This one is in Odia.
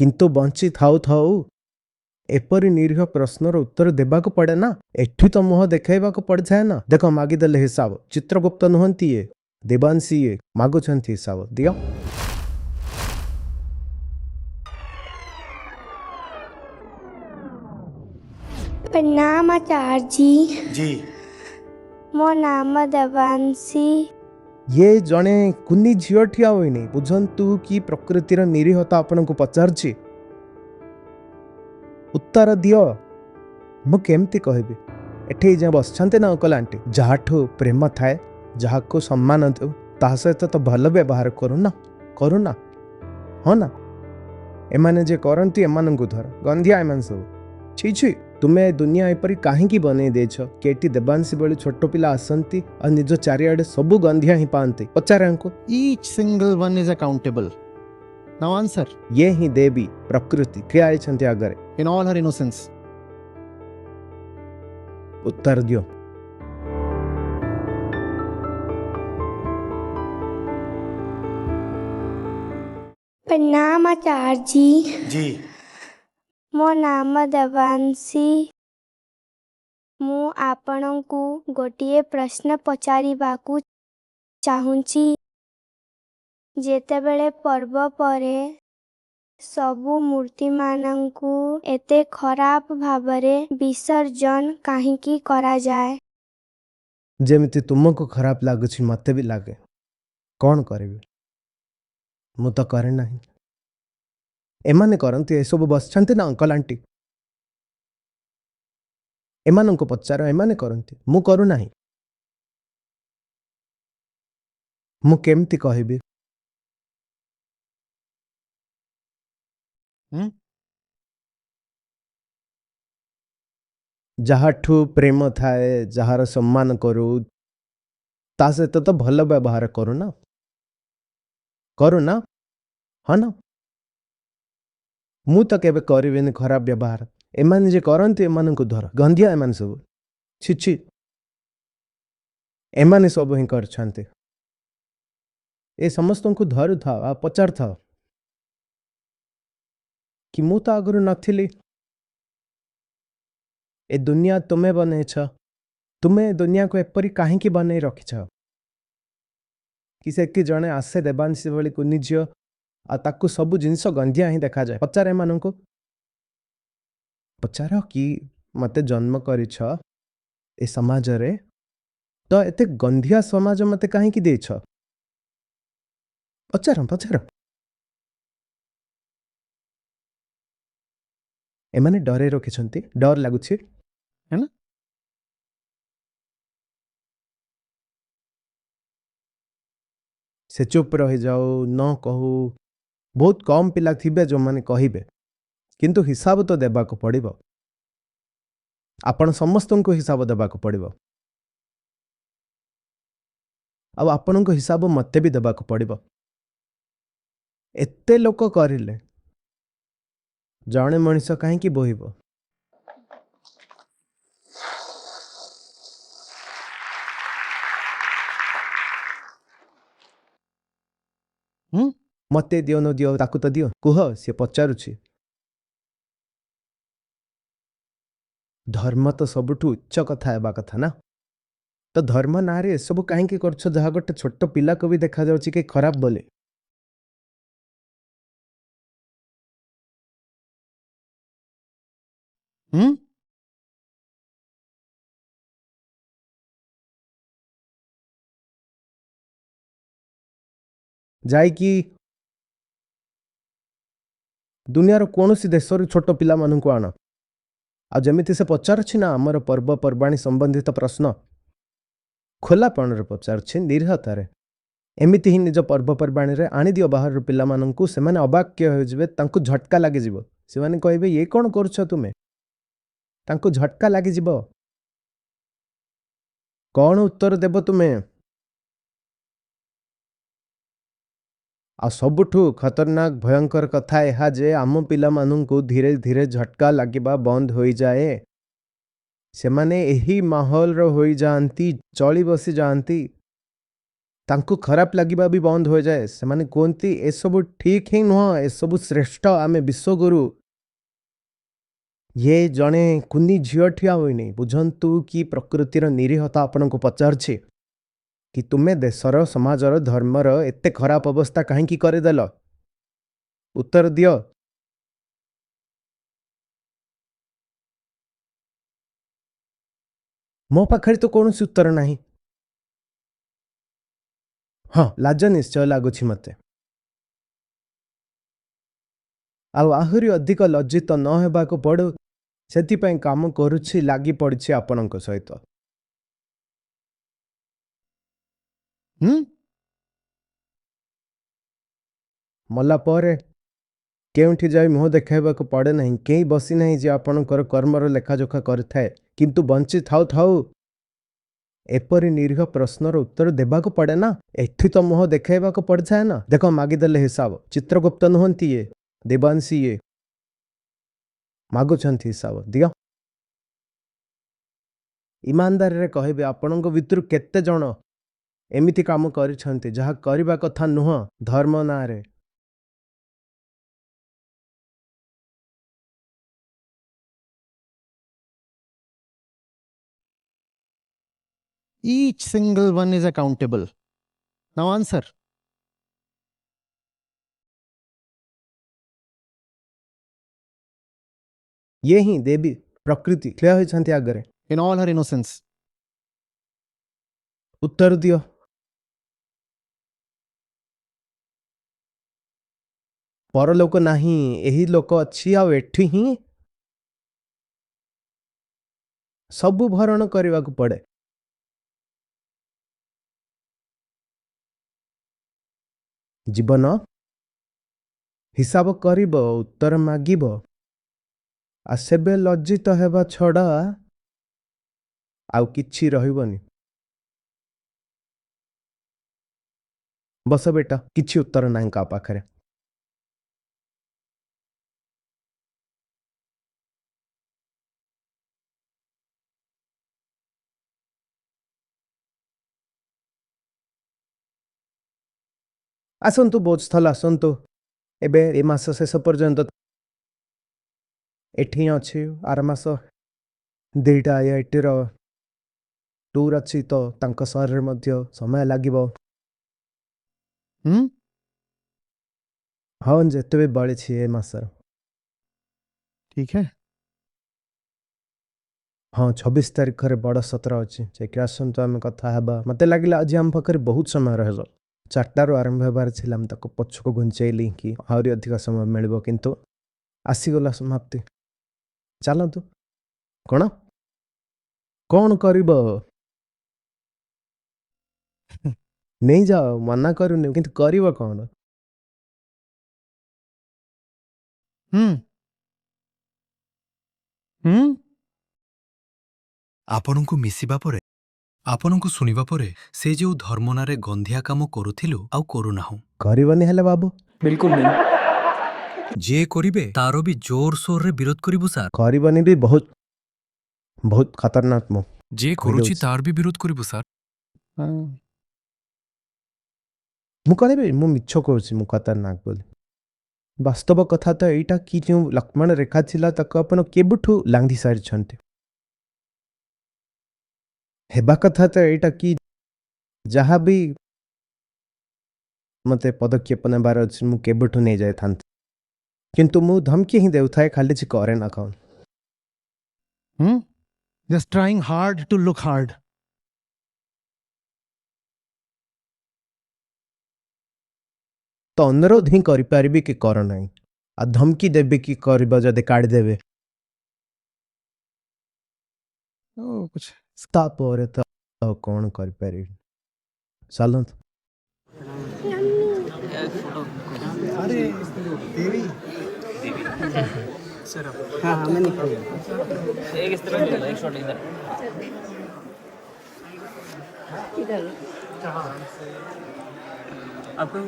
କିନ୍ତୁ ବଞ୍ଚି ଥାଉ ଥାଉ ଏପରି ନିରୀହ ପ୍ରଶ୍ନର ଉତ୍ତର ଦେବାକୁ ପଡ଼େ ନା। ଏଠି ତ ମୁହଁ ଦେଖାଇବାକୁ ପଡ଼ିଥାଏ ନା। ଦେଖ, ମାଗିଦେଲେ ହିସାବ। ଚିତ୍ରଗୁପ୍ତ ନୁହନ୍ତି ଇଏ, ଦେବାଂଶୀ ଇଏ, ମାଗୁଛନ୍ତି ହିସାବ। ଦିଅ। प्रणाम आचार्य जी। जी। ମୋ ନାମ ଦେବାଂଶୀ। ଇଏ ଜଣେ କୁନି ଝିଅ ଠିଆ ହୋଇନି। ବୁଝନ୍ତୁ କି ପ୍ରକୃତିର ନିରୀହତା ଆପଣଙ୍କୁ ପଚାରୁଛି। ଉତ୍ତର ଦିଅ। ମୁଁ କେମିତି କହିବି? ଏଠି ଯେଉଁ ବସିଛନ୍ତି ନା ଅଙ୍କଲ ଆଣ୍ଟି, ଯାହାଠୁ ପ୍ରେମ ଥାଏ, ଯାହାକୁ ସମ୍ମାନ ଦେଉ, ତା ସହିତ ତ ଭଲ ବ୍ୟବହାର କରୁନା, କରୁନା, ହଁ ନା? ଏମାନେ ଯେ କରନ୍ତି, ଏମାନଙ୍କୁ ଧର। ଗନ୍ଧିଆ ଏମାନେ ସବୁ, ଛି ଛି। ତୁମେ ଏ ଦୁନିଆ ଏପରି କାହିଁକି ବନେଇ ଦେଇଛ କି ଏଠି ଦେବାଂଶୀ ଭଳି ଛୋଟ ପିଲା ଆସନ୍ତି ଆଉ ନିଜ ଚାରିଆଡ଼େ ସବୁ ଗନ୍ଧିଆ ହିଁ ପାଆନ୍ତି? ପଚାର ୟାଙ୍କୁ। Each single one is accountable. Now answer. ଇଏ ହିଁ ଦେବୀ ପ୍ରକୃତି ଠିଆ ହେଇଛନ୍ତି ଆଗରେ। In all her innocence. ଉତ୍ତର ଦିଅ। प्रणाम आचार्य जी। जी। ମୋ ନାମ ଦେବାଂଶୀ। ମୁଁ ଆପଣଙ୍କୁ ଗୋଟିଏ ପ୍ରଶ୍ନ ପଚାରିବାକୁ ଚାହୁଁଛି। ଯେତେବେଳେ ପର୍ବ ପରେ ସବୁ ମୂର୍ତ୍ତିମାନଙ୍କୁ ଏତେ ଖରାପ ଭାବରେ ବିସର୍ଜନ କାହିଁକି କରାଯାଏ? ଯେମିତି ତୁମକୁ ଖରାପ ଲାଗୁଛି, ମୋତେ ବି ଲାଗେ। କ'ଣ କରିବି, ମୁଁ ତ କରେ ନାହିଁ, ଏମାନେ କରନ୍ତି। ଏସବୁ ବସିଛନ୍ତି ନା ଅଙ୍କଲ ଆଣ୍ଟି, ଏମାନଙ୍କୁ ପଚାର, ଏମାନେ କରନ୍ତି, ମୁଁ କରୁନାହିଁ। ମୁଁ କେମିତି କହିବି? ହୁଁ? ଯାହାଠୁ ପ୍ରେମ ଥାଏ, ଯାହାର ସମ୍ମାନ କରୁ, ତା ସହିତ ତ ଭଲ ବ୍ୟବହାର କରୁନା, କରୁନା, ହଁ ନା? ମୁଁ ତ କେବେ କରିବିନି ଖରାପ ବ୍ୟବହାର। ଏମାନେ ଯେ କରନ୍ତି, ଏମାନଙ୍କୁ ଧର। ଗନ୍ଧିଆ ଏମାନେ ସବୁ, ଛି ଛି। ଏମାନେ ସବୁ ହିଁ କରିଛନ୍ତି। ଏ ସମସ୍ତଙ୍କୁ ଧରୁଥାଅ ଆଉ ପଚାରୁଥାଅ କି ମୁଁ ତ ଆଗରୁ ନଥିଲି। ଏ ଦୁନିଆ ତୁମେ ବନେଇଛ। ତୁମେ ଏ ଦୁନିଆକୁ ଏପରି କାହିଁକି ବନେଇ ରଖିଛ କି ସେ କି ଜଣେ ଆସେ ଦେବାଂଶୀ ଭଳି କୁନି ଝିଅ ଆଉ ତାକୁ ସବୁ ଜିନିଷ ଗନ୍ଧିଆ ହିଁ ଦେଖାଯାଏ? ପଚାର ଏମାନଙ୍କୁ, ପଚାର କି ମତେ ଜନ୍ମ କରିଛ ଏ ସମାଜରେ, ତ ଏତେ ଗନ୍ଧିଆ ସମାଜ ମତେ କାହିଁକି ଦେଇଛ? ପଚାର, ପଚାର। ଏମାନେ ଡରେଇ ରଖିଛନ୍ତି, ଡର ଲାଗୁଛି। है ना? ସେ ଚୁପ୍ ରହିଯାଉ, ନ କହୁ। ବହୁତ କମ୍ ପିଲା ଥିବେ ଯେଉଁମାନେ କହିବେ, କିନ୍ତୁ ହିସାବ ତ ଦେବାକୁ ପଡ଼ିବ। ଆପଣ ସମସ୍ତଙ୍କୁ ହିସାବ ଦେବାକୁ ପଡ଼ିବ ଆଉ ଆପଣଙ୍କ ହିସାବ ମୋତେ ବି ଦେବାକୁ ପଡ଼ିବ। ଏତେ ଲୋକ କରିଲେ ଜଣେ ମଣିଷ କାହିଁକି ବୋହିବ? ହୁଁ? ମତେ ଦିଅ ନ ଦିଅ, ତାକୁ ତ ଦିଅ। କୁହ, ସିଏ ପଚାରୁଛି। ଧର୍ମ ତ ସବୁଠୁ ଉଚ୍ଚ କଥା ହେବା କଥା ନା? ତ ଧର୍ମ ନାଁରେ ଏସବୁ କାହିଁକି କରୁଛ, ଯାହା ଗୋଟେ ଛୋଟ ପିଲାକୁ ବି ଦେଖାଯାଉଛି କି ଖରାପ ବୋଲି? ହୁଁ? ଯାଇକି ଦୁନିଆର କୌଣସି ଦେଶରୁ ଛୋଟ ପିଲାମାନଙ୍କୁ ଆଣ, ଆଉ ଯେମିତି ସେ ପଚାରୁଛି ନା ଆମର ପର୍ବପର୍ବାଣୀ ସମ୍ବନ୍ଧିତ ପ୍ରଶ୍ନ, ଖୋଲାପଣରେ ପଚାରୁଛି, ନିରୀହତାରେ, ଏମିତି ହିଁ ନିଜ ପର୍ବପର୍ବାଣୀରେ ଆଣିଦିଅ ବାହାରର ପିଲାମାନଙ୍କୁ। ସେମାନେ ଅବାକ୍ୟ ହୋଇଯିବେ, ତାଙ୍କୁ ଝଟକା ଲାଗିଯିବ। ସେମାନେ କହିବେ, ଇଏ କ'ଣ କରୁଛ ତୁମେ? ତାଙ୍କୁ ଝଟକା ଲାଗିଯିବ। କ'ଣ ଉତ୍ତର ଦେବ ତୁମେ? ଆଉ ସବୁଠୁ ଖତରନାକ ଭୟଙ୍କର କଥା ଏହା ଯେ ଆମ ପିଲାମାନଙ୍କୁ ଧୀରେ ଧୀରେ ଝଟକା ଲାଗିବା ବନ୍ଦ ହୋଇଯାଏ। ସେମାନେ ଏହି ମାହୋଲର ହୋଇଯାଆନ୍ତି, ଚଳି ବସି ଯାଆନ୍ତି। ତାଙ୍କୁ ଖରାପ ଲାଗିବା ବି ବନ୍ଦ ହୋଇଯାଏ। ସେମାନେ କୁହନ୍ତି ଏସବୁ ଠିକ୍ ହିଁ ନୁହଁ, ଏସବୁ ଶ୍ରେଷ୍ଠ, ଆମେ ବିଶ୍ୱଗୁରୁ। ଇଏ ଜଣେ କୁନି ଝିଅ ଠିଆ ହୋଇନି। ବୁଝନ୍ତୁ କି ପ୍ରକୃତିର ନିରୀହତା ଆପଣଙ୍କୁ ପଚାରୁଛି କି ତୁମେ ଦେଶର, ସମାଜର, ଧର୍ମର ଏତେ ଖରାପ ଅବସ୍ଥା କାହିଁକି କରିଦେଲ? ଉତ୍ତର ଦିଅ। ମୋ ପାଖରେ ତ କୌଣସି ଉତ୍ତର ନାହିଁ। ହଁ, ଲାଜ ନିଶ୍ଚୟ ଲାଗୁଛି ମୋତେ। ଆଉ ଆହୁରି ଅଧିକ ଲଜ୍ଜିତ ନ ହେବାକୁ ପଡ଼ୁ ସେଥିପାଇଁ କାମ କରୁଛି, ଲାଗି ପଡ଼ିଛି ଆପଣଙ୍କ ସହିତ। Hmm? ମଲା ପରେ କେଉଁଠି ଯାଇ ମୁହଁ ଦେଖାଇବାକୁ ପଡ଼େ ନାହିଁ। କେହି ବସି ନାହିଁ ଯେ ଆପଣଙ୍କର କର୍ମର ଲେଖାଯୋଖା କରିଥାଏ। କିନ୍ତୁ ବଞ୍ଚି ଥାଉ ଥାଉ ଏପରି ନିରୀହ ପ୍ରଶ୍ନର ଉତ୍ତର ଦେବାକୁ ପଡ଼େ ନା। ଏଠି ତ ମୁହଁ ଦେଖାଇବାକୁ ପଡ଼ିଥାଏ ନା। ଦେଖ, ମାଗିଦେଲେ ହିସାବ। ଚିତ୍ରଗୁପ୍ତ ନୁହନ୍ତି ଇଏ, ଦେବାଂଶୀ ଇଏ। ମାଗୁଛନ୍ତି ହିସାବ, ଦିଅ। ଇମାନଦାରୀରେ କହିବେ, ଆପଣଙ୍କ ଭିତରୁ କେତେ ଜଣ ଏମିତି କାମ କରିଛନ୍ତି ଯାହା କରିବା କଥା ନୁହଁ ଧର୍ମ ନାଁରେ? Each single one is accountable. Now answer. ଇଏ ହିଁ ଦେବୀ ପ୍ରକୃତି ଠିଆ ହୋଇଛନ୍ତି ଆଗରେ। In all her innocence. ଉତ୍ତର ଦିଅ। ପରଲୋକ ନାହିଁ, ଏହି ଲୋକ ଅଛି, ଆଉ ଏଠି ହିଁ ସବୁ ଭରଣ କରିବାକୁ ପଡ଼େ। ଜୀବନ ହିସାବ କରିବ, ଉତ୍ତର ମାଗିବ, ଆଉ ସେବେ ଲଜ୍ଜିତ ହେବା ଛଡ଼ା ଆଉ କିଛି ରହିବନି। ବସ ବେଟା, କିଛି ଉତ୍ତର ନାହିଁ କାହା ପାଖରେ। ଆସନ୍ତୁ ବୋଝଥଲ ଆସନ୍ତୁ। ଏବେ ଏ ମାସ ଶେଷ ପର୍ଯ୍ୟନ୍ତ ଏଠି ହିଁ ଅଛି। ଆର ମାସ 2ଟା ଆଇଆଇଟିର ଟୁର୍ ଅଛି, ତ ତାଙ୍କ ସହରରେ ମଧ୍ୟ ସମୟ ଲାଗିବ। Hmm? ହଁ, ଯେତେ ବି ବଳିଛି ଏ ମାସର। ठीक है। ହଁ, 26 ତାରିଖରେ ବଡ଼ ସତ୍ର ଅଛି, ଯାଇକି ଆସନ୍ତୁ, ଆମେ କଥା ହେବା। ମୋତେ ଲାଗିଲା ଆଜି ଆମ ପାଖରେ ବହୁତ ସମୟ ରହିବ। 4ଟାରୁ ଆରମ୍ଭ ହେବାର ଥିଲା, ମୁଁ ତାକୁ ପଛକୁ ଘୁଞ୍ଚେଇଲି କି ଆହୁରି ଅଧିକ ସମୟ ମିଳିବ, କିନ୍ତୁ ଆସିଗଲା ସମାପ୍ତି। ଚାଲନ୍ତୁ। କ'ଣ କ'ଣ କରିବ? ନେଇଯାଅ, ମନା କରୁନି, କିନ୍ତୁ କରିବ କ'ଣ? Hmm? Hmm? ଆପଣଙ୍କୁ ମିଶିବା ପରେ, ଆପଣଙ୍କୁ ଶୁଣିବା ପରେ ସେ ଯେଉଁ ଧର୍ମ ନାଁରେ ଗନ୍ଧିଆ କାମ କରୁଥିଲୁ ଆଉ କରୁନାହୁଁ। କରିବନି ହେଲେ ବାବୁ? बिल्कुल नहीं। ଯିଏ କରିବେ ତାର ବି ଜୋରସୋରରେ ବିରୋଧ କରିବୁ ସାର୍। କରିବନି ବି ବହୁତ ବହୁତ ଖତରନାକ ମୁଁ ଯିଏ କରୁଛି କହିଦେଉଛି। ତାର ବି ବିରୋଧ କରିବୁ ସାର୍। हाँ। ମୁଁ କହିବି ମୁଁ ମିଛ କହୁଛି ମୁଁ ଖତରନାକ ବୋଲି? ବାସ୍ତବ କଥା ତ ଏଇଟା କି ଯେଉଁ ଲକ୍ଷ୍ମଣ ରେଖା ଥିଲା ତାକୁ ଆପଣ କେବେଠୁ ଲାଙ୍ଘି ସାରିଛନ୍ତି। ହେବା କଥା ତ ଏଇଟା କି ଯାହା ବି ମୋତେ ପଦକ୍ଷେପ ନେବାର ଅଛି ମୁଁ କେବେଠୁ ନେଇଯାଇଥାନ୍ତି, କିନ୍ତୁ ମୁଁ ଧମକି ହିଁ ଦେଉଥାଏ, ଖାଲି କିଛି କରେ ନା କ'ଣ। Hmm? Just trying hard to look hard. ତ ଅନୁରୋଧ ହିଁ କରିପାରିବି କି କର ନାହିଁ, ଆଉ ଧମକି ଦେବି କି କରିବ ଯଦି କାଢ଼ିଦେବେ। Oh, कुछ ତାପରେ ତ ଆଉ କ'ଣ କରିପାରିବି। ଚାଲନ୍ତୁ। एक इस तरह ले लो, एक शॉट इधर। आपको